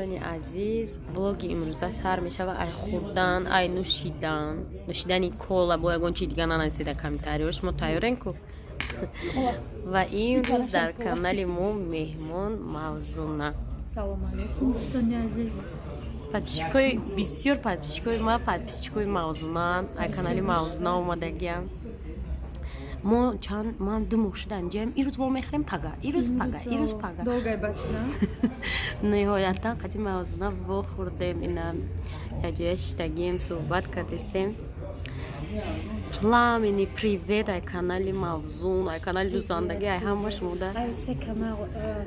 Дӯстони азиз, влоги имрӯза сар мешава ай хӯрдан, ай нӯшидан, нӯшидани кола. Бо ягон чи дига нанависеда комментариҳо, шумо тайёрен ку. Ва имрӯз дар канали мо меҳмон Мавзуна. Салом алейкум, дӯстони азиз. Подписчикои бисёр, подписчикои ма подписчикои Мавзунаан, ай канали Мавзуна омадагиам. Мо чанд, ман 2 моҳ шуда инҷоям. Ирӯз мо мехӯрем, пага, ирӯз, пага, ирӯз, пага. Долгай бачна. Ниҳоятан қати Мавзуна вохӯрдем. Ина якҷоя шиштагием, суҳбат кардистем. Пламенный привет ай канали Мавзун, ай канали Дузандагӣ, ай ҳама шумода. Ай се канал: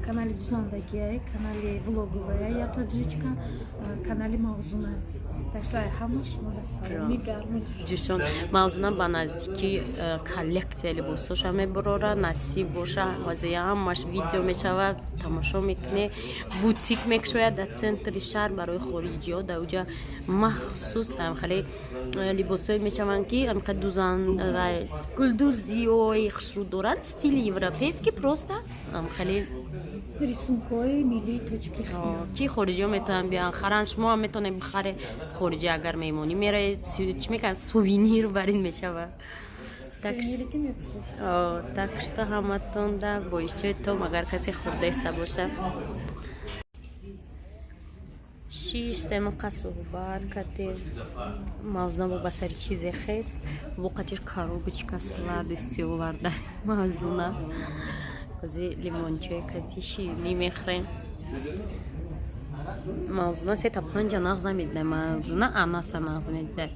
канали Дузандагӣ, канали влоговая «Я таджичка», канали Мавзуна. Так что ай ҳама шумода саломи гарму ҷӯшон. Мавзуна ба наздикӣ коллексия либосоша мебарора, насиб боша, ҳозир ҳамаш видео мешавад, тамошо мекунӣ. Бутик мекушояд дар центри шаҳр барои хориҷиҳо. Дар уҷа махсус хеле либосҳое мешаванд, ки дузан, гулдузиҳои хушрӯ доранд, стили европейский, просто хеле рисункҳои миллии тоҷикӣ. Ки хориҷиҳо метавонанд биёянд, харанд. Шумо ҳам метавонед бихаре. Хориҷи агар меҳмонӣ меравед, чӣ мекунад, сувенир бар ин мешавад. Так что ҳаматонда бо иштиҳои том. Агар касе хӯрдаиста боша, шиштем, қа суҳбат кардем. Мавзуна бо ба сари чизе хест, бо қатир коробочка сладости оварда Мавзуна. Ози лимончой кати ширинӣ мехӯрем. Мавзуна сета панҷа нағз намедида, Мавзуна анаса нағз медида.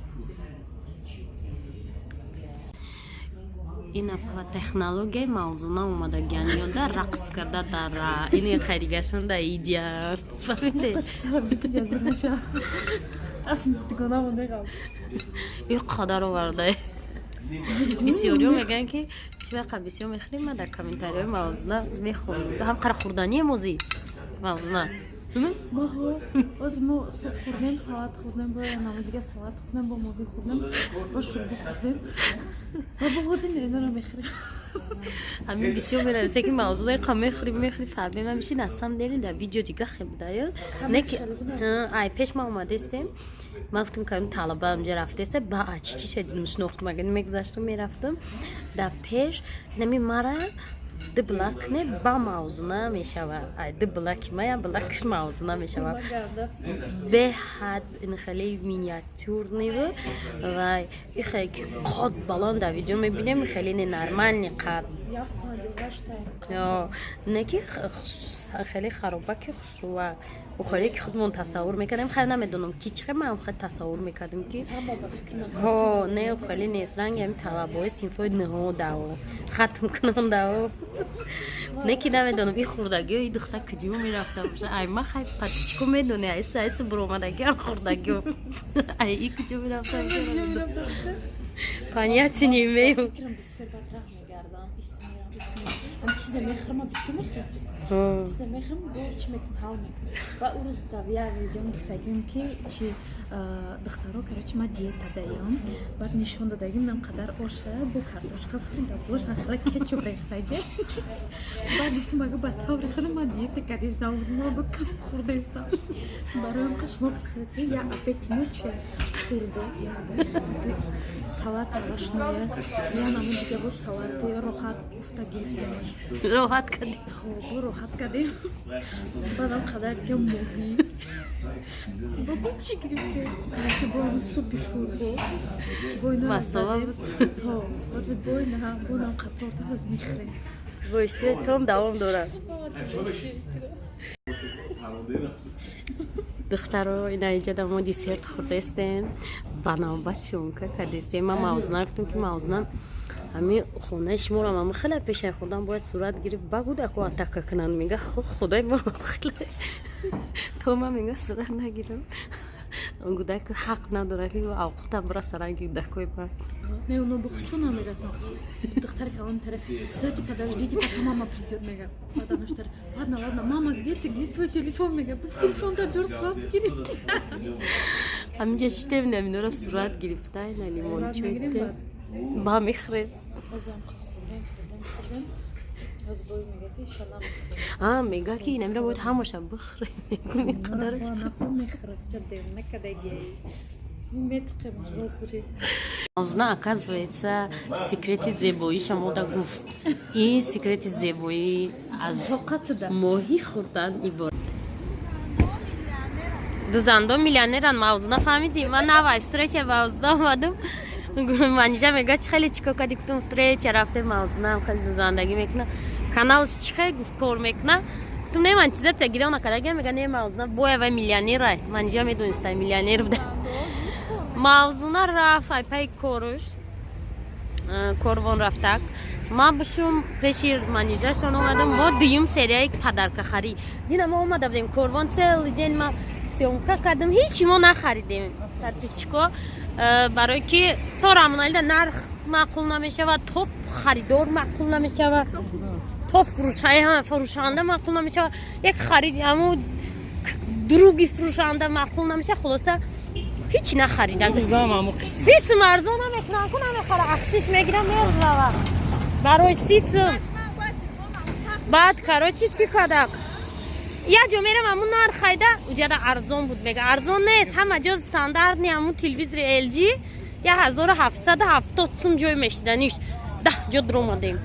Ина технологияи Мавзуна омадагиан ёда рақс карда дар ини хайригашон да иҷа, фаҳмиде? И қадар оварда. Бисёриҳо мегӯянд, ки чӣ вақа бисёр мехӯрем. Ман дар комментариҳои Мавзуна мехонам, ҳам қара хӯрдание мози Мавзуна. Маҳо оз мо субҳ хӯрдем, салат хӯрдем, бо намо дига салат хӯрдем, бо моҳӣ хӯрдем, бо шӯрбо хӯрдем ва бо ҳози ненара мехӯрем. Ҳамин бисёр менависе, ки Мавзуна қа мехӯри, мехӯри, фарбе мамиши. На самом деле дар видео дига хе буда ё не, ки ай пеш ма омадестем, ман гуфтам, кам талаба онҷа рафтеста, ба ачкиша дидум, шинохтум. Агар мегузаштум, мерафтум дар пеш, нами мара ду блак не ба Мавзуна мешава. Ай ду блаки ма я блакш Мавзуна мешава. Беҳад ин хеле миниатюрный ва ихе ки қад баланд дар видео мебинем, хеле ненормальный қад не, ки хеле харобаки хушрӯва, хеле ки худмон тасаввур мекардем. Хайр, намедонам, ки чӣ ман хеле тасаввур мекардем, ки ҳо не, хеле нест. Ранги ҳами талабаҳои синфҳои ниҳо дао хатм кунондао не, ки намедонам, и хурдагиё, и духта куҷо мерафта боша. Ай ма хай подписчико медоне, айса айса буромадагиам, хурдагиё ай и куҷо мерафта боша, понятия не имею. Чизе мехӯрам, бисёр мехӯрам, чизе мехӯрам, бо чӣ мекунам, ҳал мекунам. Ва ӯ рӯз дар як видео гуфтагим, ки чи духтаро, короче, ма диета даём. Баъд нишон додагим, нам қадар оша бо картошка фурда, бош ахира кетчуп рехтаги. Баъд гуфтам, ага ба таври худ ма диета кардистам, ма ба кам хӯрдаистам. Бароям қа шумо пурсед, я обеди мо чи: шӯрбо, салат овощное, я намун дига бо салати роҳат гуфта гирифтемаш. Роҳат кардем. Бо роҳат кардем. Баъдам қадар дига моҳӣ бо чӣ гирифтем, бо супи шӯрбо. Мастова. Ҳозир бо ина бо нам қаторта ҳозир мехӯрем. Бо иштиҳои том давом дорад. Духтаро, ина иҷада мо десерт хӯрдаистем, ба навбат съёмка кардистем. Ман Мавзуна гуфтам, ки Мавзуна, ҳами хонаи шуморо ман хеле пешай хӯрдан бояд сурат гирифт, ба гудако атака кунанд. Мега, худои мо хеле то ман мега сурат нагирам, гудак ҳақ надорад, ки авқотам бираса ранги гудакои ман. Не, оно бо худшон намерасанд. Духтари калонтаре: «Стойте, подождите, пока мама придет», мега. Баъд ануштаре: «Ладно, ладно, мама, где ты, где твой телефон?» мега. Телефон да бёр, сурат гирифт. Ҳаминҷа шитем, наминора сурат гирифта, ина лимончоите ба мехӯрем. Мега ки инамира бояд ҳамаша бихӯрем. Меқадар Мавзуна, оказывается, секрети зебоиша мода гуфт. Ин секрети зебоӣ аз моҳӣ хӯрдан иборат. Дузандо миллионеран, Мавзуна, фаҳмидӣ? Ман нава встреча Мавзуна омадам. Манижа мега, чи хеле чико кади? Гуфтам, встреча рафтем, Мавзунаам хеле дузандагӣ мекуна. Каналш чи хеле, гуфт, кор мекуна. Гуфтам, не, ман чиза гирён накарда. Мега, не, Мавзуна боя вай миллионера. Манижа медониста, миллионер буда. Мавзуна рафт ай пай коруш, корвон рафтак. Ма бушум пеши манижашон омадам. Мо дуюм серияи подаркахарӣ. Дина мо омада будем корвон, целый день ма съёмка кардам, ҳичи мо нахаридем, подписчико, барое ки то Рамоналида нарх маъқул намешавад, то харидор маъқул намешавад, то фурӯшанда маъқул намешавад, як харид ҳаму други фурӯшанда маъқул намешавад. Хулоса, ҳичи нахарида. 30 сум арзон намекунам, ку намехара, аксиш мегирам, мерава барои 30 сум. Баъд, короче, чӣ кардак? Як ҷо мерам, ҳамун нарх хайда, уҷада арзон буд. Мега, арзон нест, ҳама ҷо стандартни. Ҳамун телевизори LG 1770 сум ҷой мешиданиш. 10 ҷо дуромадем,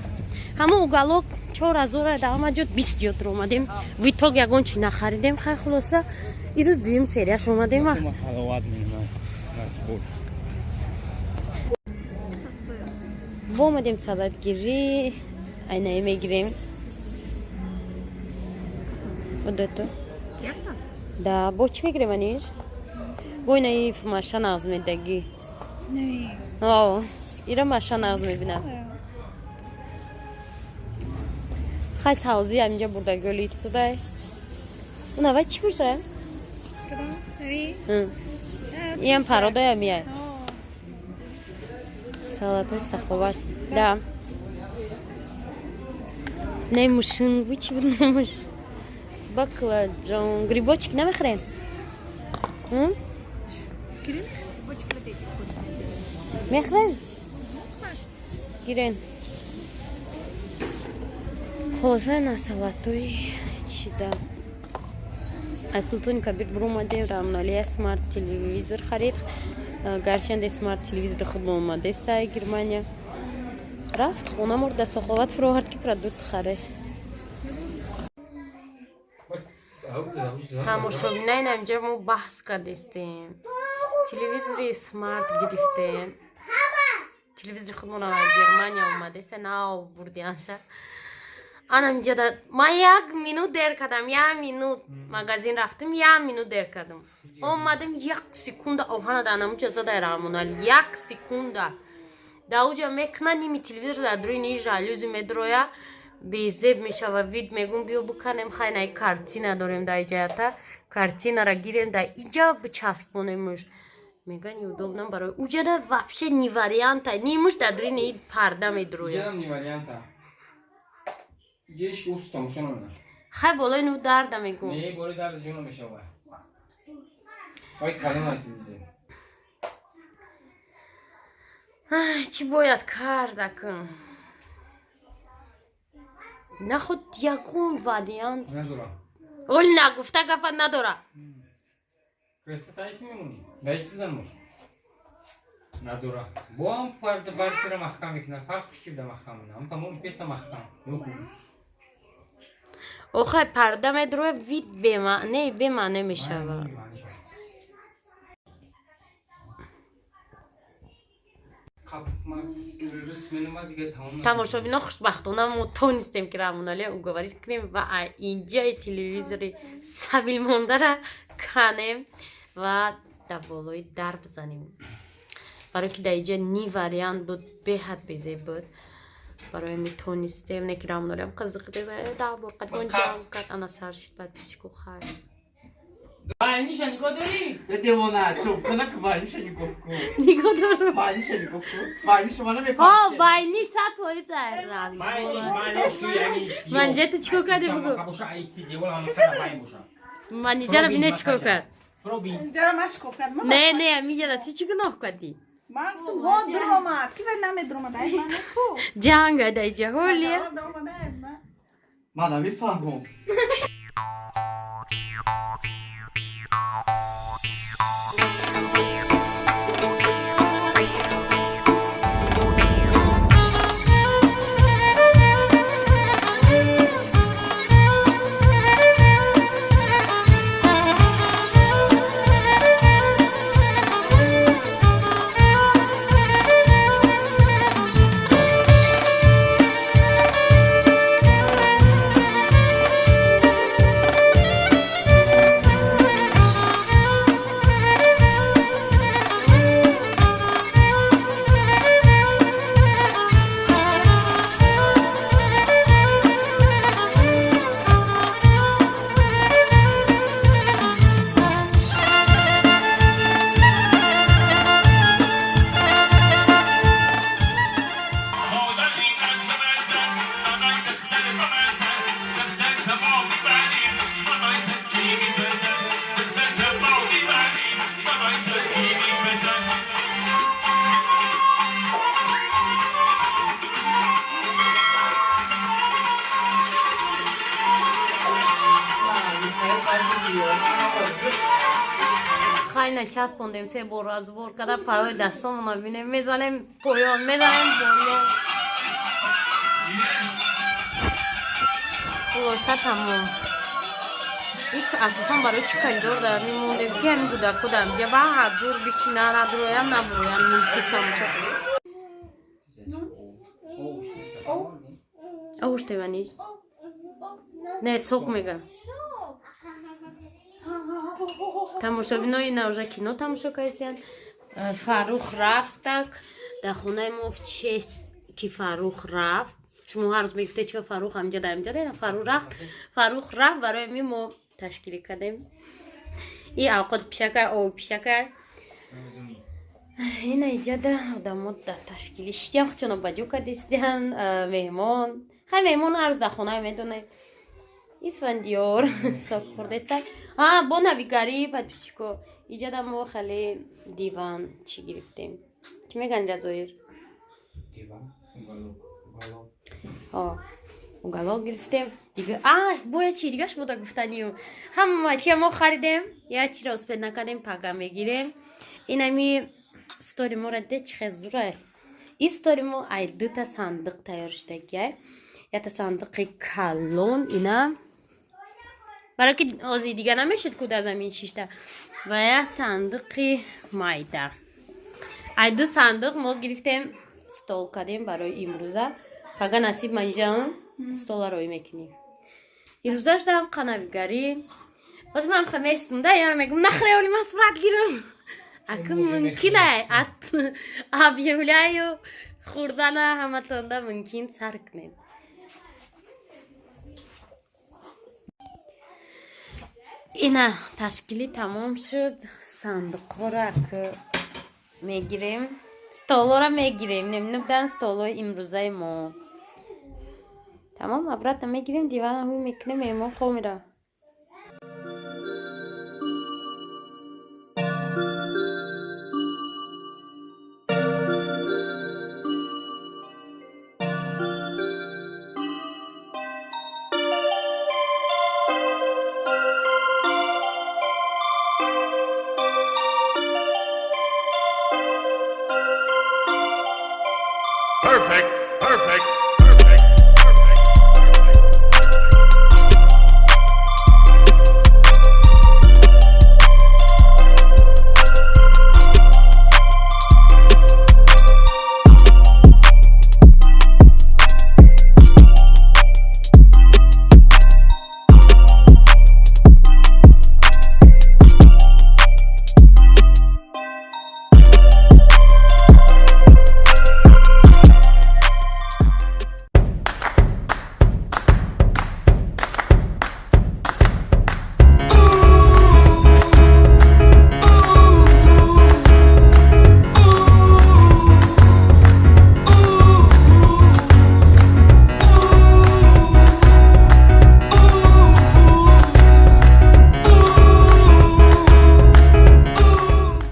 ҳамун уголок 4000, да ҳама ҷо 20 ҷо дуромадем. В итог ягон чи нахаридем. Хай, хулоса, ирӯз дуюм серияш омадем. Ҳаловат меман. Бо омадем салатгирӣ, айнае мегирем. Вот да, бо чӣ мегирем, аниш? Бо инаи маша нағз медагӣ. Ира маша нағз мебинам. Хай, савзи ҳаминҷа бурдагиоли истодай. Унавай чӣ бошад? Иам пародая мияй. Салатҳои саховат да не мушин чӣ буд номаш? Баклажан, грибочек намехӯрем? Мехӯрем, гирен. Хулоса, на салатҳои чида аз Султони Кабир буромадем. Рамналия смарт телевизор харид. Гарчанде смарт телевизори худ омадеста Германия. Рафт хона, мурда саховат фуровард, ки продукт харе. Тамошобинаи, инҷа мо баҳс кардестем, телевизори смарт гирифтем. Телевизори худмон Германия омадеста, нав бурдианша. Анамиҷада ман як минут дер кардам, як минут магазин рафтам, як минут дер кардам, омадам, як секунда оҳана да анамуҷа задай Рамонал, як секунда да уҷа мекуна, ними телевизор дар дуруни ни жалюзи медроя, безеб мешава вид. Мегум, биё буканем. Хайнаи картина дорем дар иҷаята, картинара гирем, дар иҷа бичаспонемуш. Мега, неудобно барои уҷада, вообще не варианта, нимуш дар дуруни парда медроя. Ҷеш ус тамошо намекунам. Хай, болои ну дарда мегум. Не, болои дарда ҷо намешава. Вай калон телевизор. Чӣ бояд кард акун? Нахуд ягон вариант Надора. Оли нагуфта гапа надора. Креста таиси мемонӣ. Даисти бизан мош. Надора. Бо ҳам парда барсира маҳкам мекунад. Фарқ чӣ буда маҳкам? Ҳам тамомш беста маҳкам. Охай, парда медроя, вид бемаъне, бемаъне мешава. Тамошобино, хушбахтона мо тонистем, ки Рамоналия уговорить кунем ва инҷаи телевизори сабилмондара канем ва дар болои дар бизанем, барое ки дар инҷа ни вариант буд, беҳад безеб буд. Барои метонистем, не ки Рамоналиам қызиқ да бор қадмон ҷамъ кард, ана сар шид. Подписчику, хайр. Байниша нигоҳ дорӣ? Девона, чӯбхона ки байниша нигоҳ кун. Нигоҳ дорам. Байниша нигоҳ кун. Байниша мана Ҳо, мефаҳмам. Байниш 100%. Байниш, байниш ту яъни. Манҷа, ту чӣ кор кардӣ, бугӯ. Боша, айси девол ҳама қадар байн боша. Манҷара бине, чӣ кор кард. Фробин. Инҷаро ман шикоф кардам. Не, не, миҷада ту чӣ гуноҳ кардӣ? Ман гуфтам, ҳо, дуромад. Ки вай намедуромад? Ай, ман ку. Ҷанг ада иҷа ҳолия. Дуромад, ай, ман. Ман намефаҳмам. Хайна часпондем се бор разбор када паёи дастомона бинем, мезанем поён, мезанем боло. Хулоса тамом. Ик асосан барои чӣ коридор дар мемондем ки ҳамин кӯдако дар инҷа ба ҳар ҷур бишинанд, надроян, набуроян, мултик тамошо. Оуш теваниш. Не, сок мега. Тамошобинои навжа кино тамошо кардисиянд. Фаррух рафтак. Дар хонаи мо чест ки Фаррух рафт. Шумо ҳар рӯз мегуфтед чиба Фаррух ҳаминҷа дар ҳаминҷа дар Фаррух рафт. Фаррух рафт, барои ми мо ташкилӣ кардем. И авқоти пишака, оби пишака. Ина иҷада одамо дар ташкилӣ шиштиям, худшоно ба ҷо кардистиян, меҳмон. Хай меҳмон ҳар рӯз дар хонае медонед. Исфандиёр сок хӯрдаиста. А, бо навигарӣ подписчико. Иҷада мо хеле диван чӣ гирифтем. Чӣ мегӯянд ира Зоир? Диван, уголок, уголок. О, уголок гирифтем. Дига, а, боя чи дига шумо да гуфтанию. Ҳама чия мо харидем, я чиро успед накардем, пага мегирем. Инами столи моро де чӣ хел зурай. Ин столи мо ай дута сандиқ тайёр шудагиай. Якта сандиқи калон ина барои ки ози дига намешуд ку дар замин шишта ва як сандиқи майда. Ай ду сандиқ мо гирифтем, стол кардем барои имрӯза. Пага насиб манҷа стола роӣ мекунем. Ирӯзаш дам қанавигарӣ. Боз ман ха местум да, я мегум нахре оли ман сурат гирам. Ака мумкин ай ат объявляю хӯрдана ҳаматонда мумкин сар кунем. Ина ташкилӣ тамом шуд. Сандуқҳоро ака мегирем, столҳоро мегирем. Намедонам столҳои имрӯзаи мо. Тамом, обратно мегирем, дивана ҳуй мекунем, меҳмон хоб меравад. Perfect.